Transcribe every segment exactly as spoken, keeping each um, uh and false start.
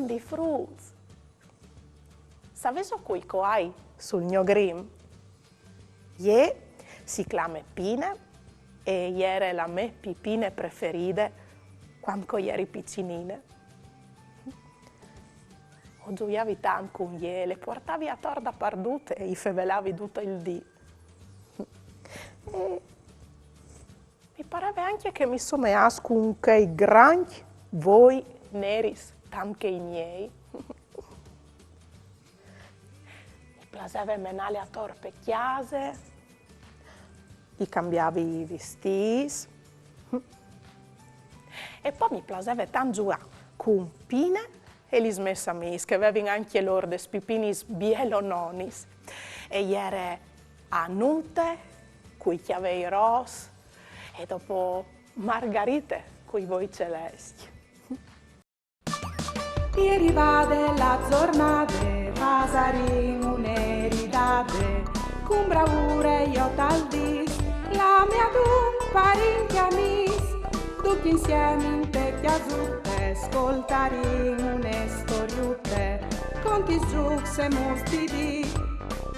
Mandi fruts! Savêso cui che o ai sul gno grim? Jê si clame Pine e e jere la mê pipine preferide cuant che o jeri piçinine. O zuiavi tant cun jê, le puartavi ator dapardut e i fevelavi dut il dì. E mi pareve ancje che mi someàs cun chei grancj voi neris, tant che i miei. Mi plaseve menâle ator pe cjase, i cambiavi i vistîts. E po mi plaseve tant zuiâ cun Pine e lis mês amiis, che a vevin ancje lôr des pipinis bielononis. E jere Anute, cui cjavei ros, e dopo Margarite, cui voi celescj. E rivade la zornade, fasarìn une ridade, cun braure jo tal dîs, la mê adun parìncj e amîs, ducj insiemi inte cjasute, scoltarìn une storiute, contis, zûcs e mûts di dì.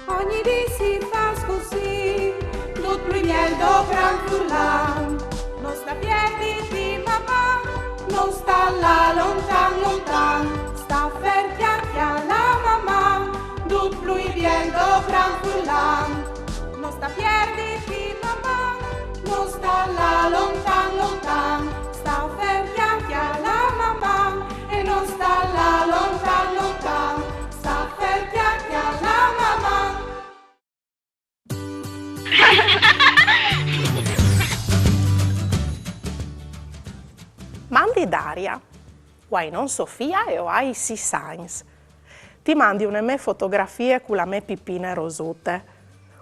Ogni dì si fâs cussì, dut plui biel dopran furlan. No sta pierditi, Maman, no sta lâ lontan, lontan. Sta fer, cjale, cjale, Maman, dut plui biel dopran furlan. No sta pierditi, Maman, no sta lâ lontan, lontan. Sta fer, cjale, cjale, Maman, e no sta lâ lontan, lontan. Sta fer, cjale, cjale, Maman. Mandi Daria. O ai non Sofia e o ai sîs agns. Ti mandi une mê fotografie cu la mê pipine Rosute.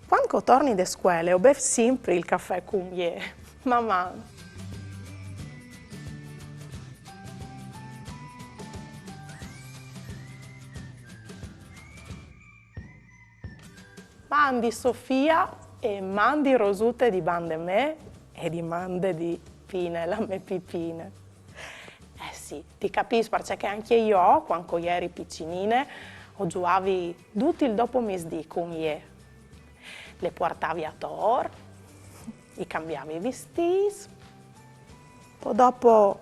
Cuant che o torni de scuele o bêf simpri il cafè cun jê. Maman! Mandi Sofia e mandi Rosute di bande mê e di bande di Pine, la mê pipine. Eh sì, ti capìs, parcè che ancje jo, cuant che o jeri piçinine, o zuiavi dut il dopomisdì cun jê. Le puartavi ator, i cambiavi i vistîts, po dopo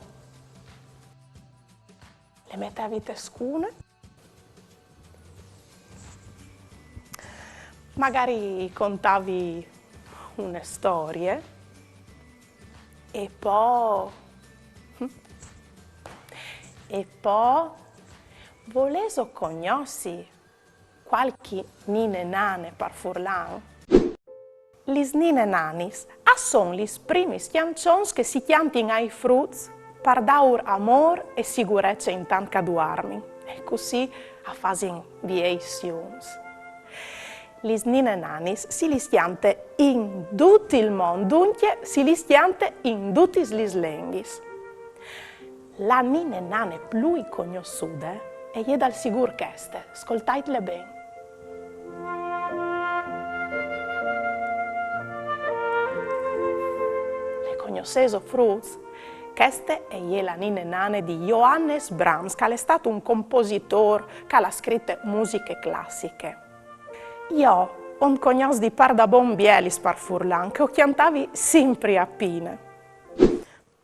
le metevi te scune. Magari i contavi une storie e po, e po, volêso cognossi cualchi nine nane par furlan? Lis nine nanis a son lis primis cjançons che si cjantin ai fruts par dâur amôr e sigurece intant che a duarmin, e cussì a fasin viei siums. Lis nine nanis si lis cjante in dut il mont, duncje si lis cjante in dutis lis lenghis. La nine nane plui cognossude e je dal sigûr cheste, scoltaitle ben. Le cognossêso, fruts? Cheste e je la nine nane di Johannes Brahms, che al è stât un compositôr che al à scrite musiche classiche. Jo o 'nd cognòs di pardabon bielis par furlan, che o cjantavi simpri a Pine.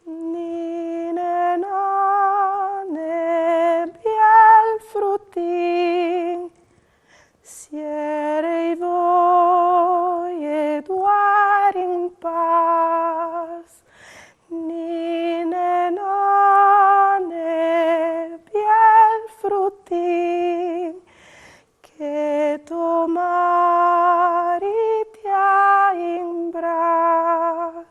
Nine nane, biel frutin, siere i voi e duari in pâs. Nine nane, biel frutin, che to mari ti à in braç.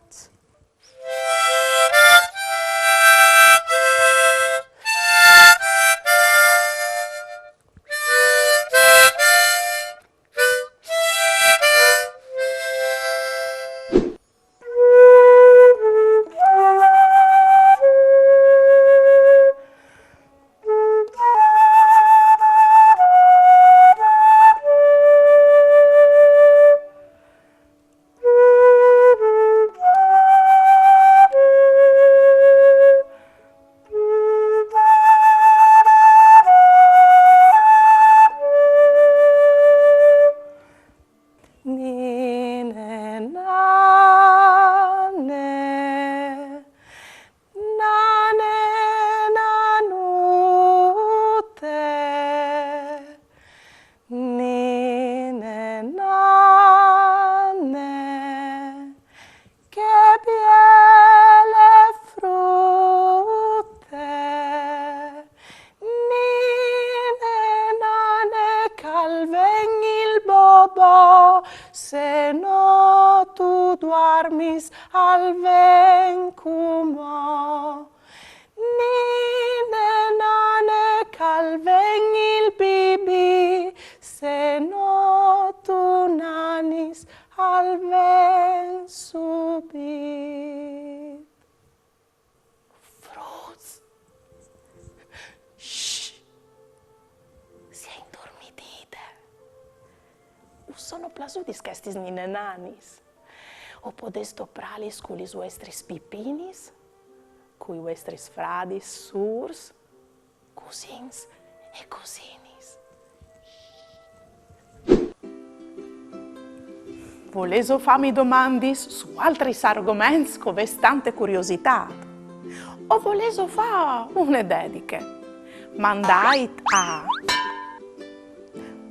tu duarmis al ven cumò. Nine nane ch'al ven il bibì, se no tu nanis al ven subit. Fruts! Shh! Si è indurmidide. Us sono plasudis chestis nine nanis? O podês dopralis cu lis vuestris pipinis, cui vuestris fradis, sûrs, cusins e cusinis. Volêso fâmi domandis su altris argoments che o vês tante curiositât? O volêso fâ une dediche? Mandait a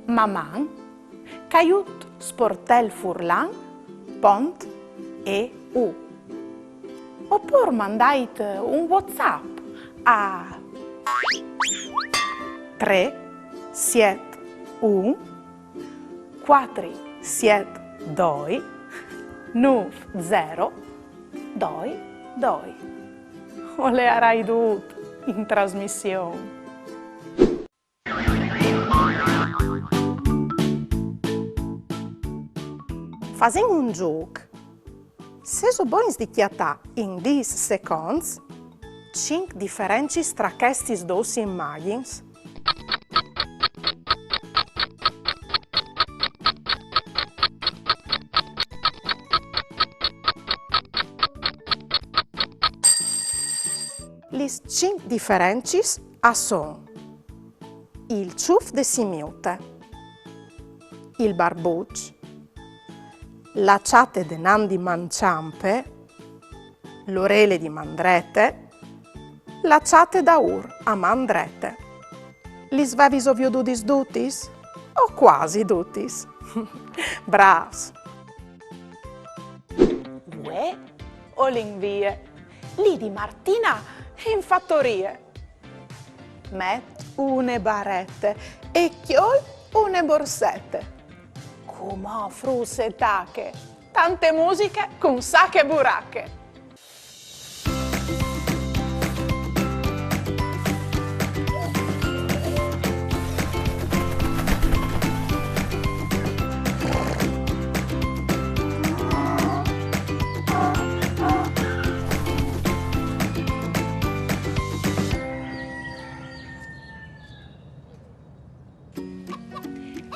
maman caiut sportelfurlan pont e u. Opûr mandait un WhatsApp a trê siet un cuatri siet doi nûf zero doi doi. O leiarai dut in trasmission. Fasìn un zûc. Sêso bogns di cjatâ in dîs seconts cinc diferencis tra chestis dôs imagjins? Lis cinc diferencis a son il çuf de simiute, il barbuç, la çate de Nandi Manciampe, l'orele di man drete, la çate daûr a man drete. Lis vêso viodudis dutis? O cuasi dutis. Brâfs! Vuê o lin vie. Li di Martina in fatorie. Met une barete e cjol une borsete. Cumò, fruts, e tache tante musiche cun Sache Burache.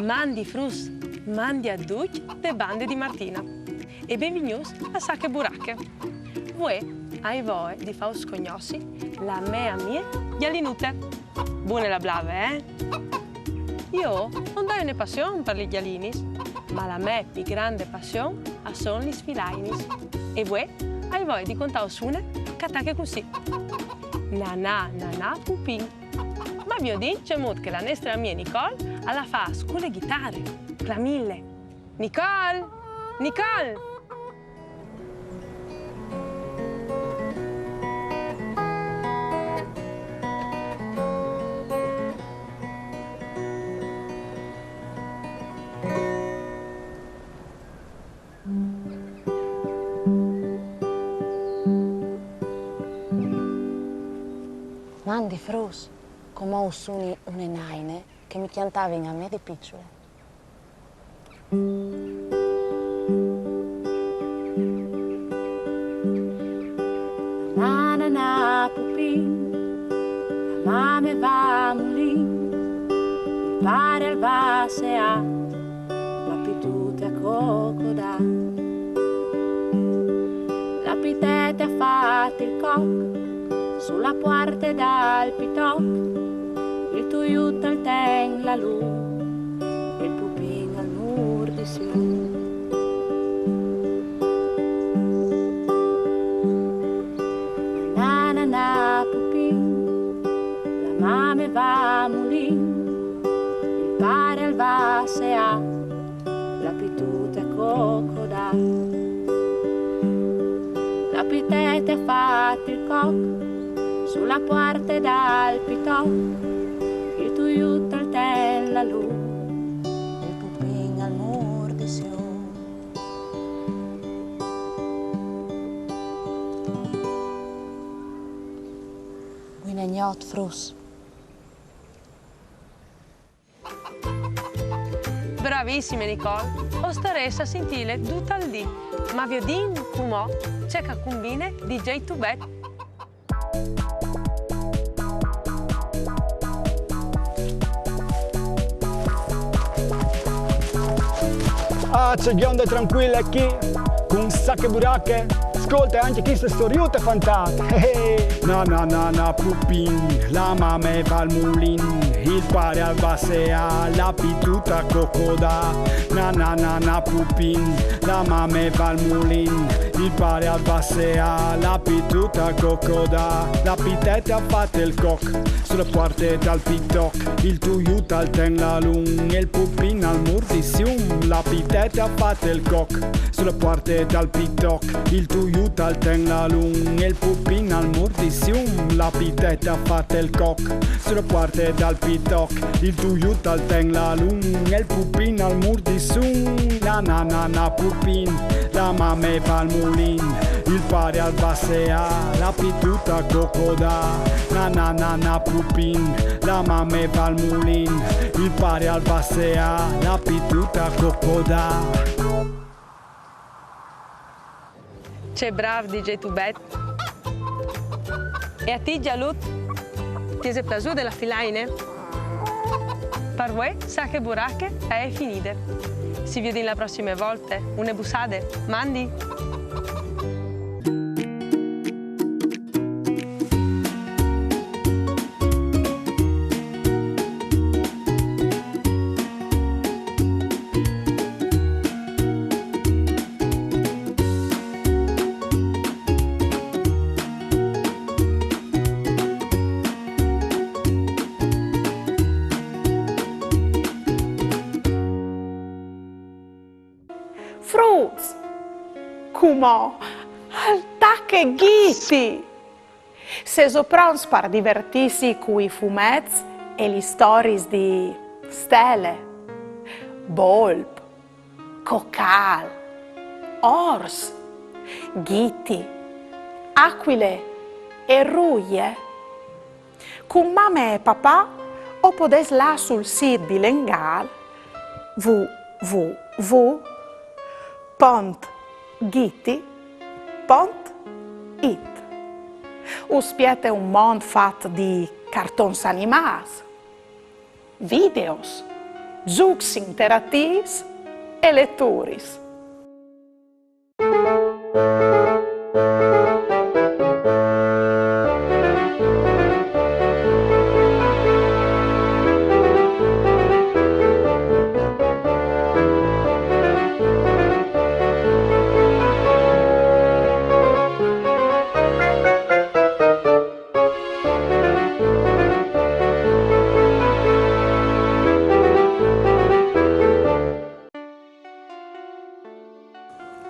Mandi fruts, mandi a ducj de bande di Martina e benvignûts a Sache Burache. Vuê o ai voie di fâus cognossi la mê amie Gjalinute. Bune la blave, eh? Jo no ai une passion par lis gjalinis, ma la mê plui grande passion a son lis filainis. E vuê o ai voie di contâus une che e tache cussì. Nanà, nanà, pupin. Ma viodìn cemût che la nestre amie Nicole a la fâs cu la ghitare. Clamìnle. Nicole! Nicole! Mandi fruts, cumò us suni une naine che mi cjantavin a me di piçule. Na, na, na, pupin, la mame va a mulin, il pare al va a seâ, la pitute a cocodâ. La pitete e à fat il coc su la puarte dal pitoc, il tuiut al ten la lum, il pupin al mûr di sium. Na, na, na, pupin, la mame va a mulin, il pare al va a seâ, la pitute a cocodâ. La pitete e à fat il coc su la puarte dal pitoc, il tuiut al ten la lum, il pupin al mûr di sium. Ot fruts. Bravissime, Nicole! O starès a sintîle dut il dì, ma viodìn cumò ce che al cumbine di DJ Tubet. Ah, ce bionde tranquile chi, cun sache burache. Scolte, ancje cheste storiute fantate. Eh, eh. Na na na na pupin, la mame va al mulin, il pare al va a seâ la pitute a cocodâ. Na na na na pupin, la mame va al mulin, il pare al va a seâ la pitute a cocodâ. La pitete e à fat il coc su la puarte dal pitoc. Il tuiut al ten la lun e il pupin al mûr di sium. La pitete e à fat il coc su la puarte dal pitoc. Il tuiut al ten la lun e il pupin al mûr di sium. La pitete e à fat il coc su la puarte dal pitoc. Il tuiut al ten la lun e il pupin al mûr di sium. Na na na na pupin, la mame va al mulin, il pare al va a seâ la pitute a cocodâ. Na na na na pupin, la mame va al mulin, il pare al va a seâ la pitute a cocodâ. Ce brâf DJ Tubet! E a ti, Gialut? Ti ese plasude la filaine? Par vuê, Sache burache e je finide. Si viodìn la prossime volte. Une bussade. Mandi! Fruts! Cumò al tache Ghiti! Sêso pronts par divertîsi cui fumets e lis storiis di Stele, Bolp, Cocâl, Ors, Ghiti, Acuile e Ruie? Cun mame e papà o podês lâ sul sît bilengâl w w w pont ghiti pont it. Us spiete un mont fat di cartons animâts, videos, zûcs interatîfs e leturis.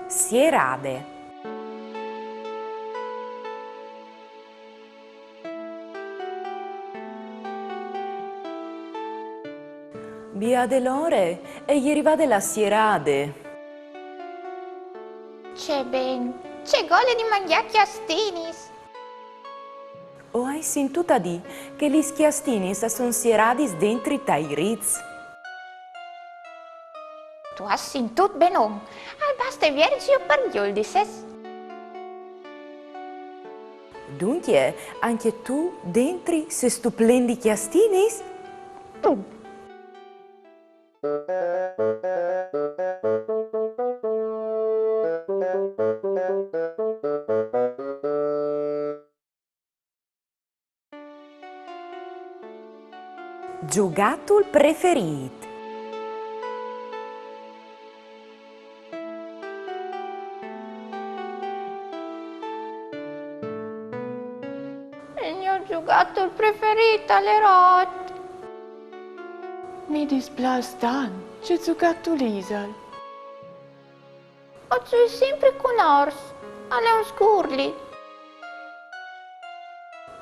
Sierade. Biade l'ore, e je rivade la sierade. Ce ben, ce gole di mangjâ cjastinis! O ai sintût a dî che lis cjastinis a son sieradis dentri tai rîts. Tu âs sintût benon, al baste vierzi un pâr di uldisses. Duncje, ancje tu dentri sêstu plen di cjastinis? Zugatul preferît. Il gno zugatul preferît al è rot. Mi displâs tant, ce zugatul isal? O zui simpri cun Ors, al è un scurli.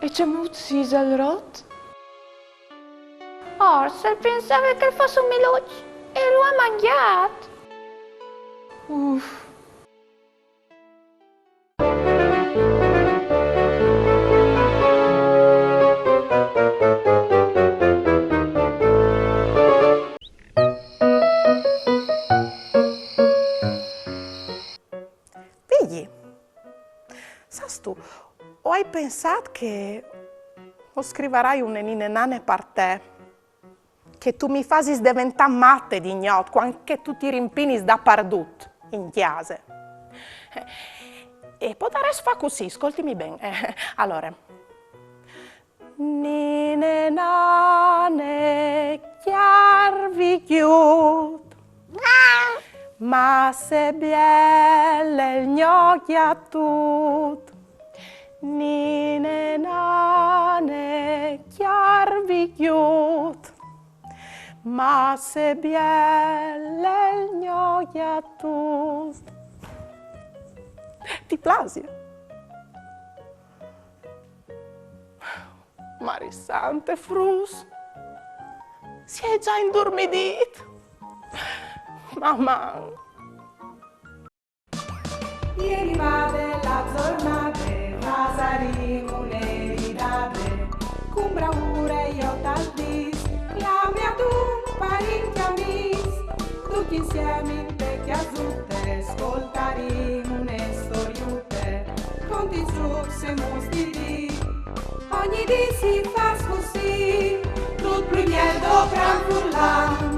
E cemût isal rot? Ors al pensave che al fos un miluç e lu à mangjât. Uf. Ghi. Sâstu, o ai pensât che o scrivarai une ninenane par te, che tu mi fasis deventâ mate di gnot, cuant che tu ti rimpinis dapardut in cjase. E podarès fâ cussì, scoltimi ben. Eh, alore. Ninenane, cjarvi cjut, masse biel il gno cjatut. Ninenane, cjarvi cjut, masse biel il gno cjatut. Ti plasie? Mari sante, fruts, si è za indurmidît. Maman! È rivade la zornade, fasarìn une ridade, cun braure jo tal dîs, clami a tu parint e amîs, ducj insiemi inte cjasute, scoltarìn une storiute, conti, zûcs e muts di dì. Ogni dì si fâs cussì, dut plui biel dopran furlan.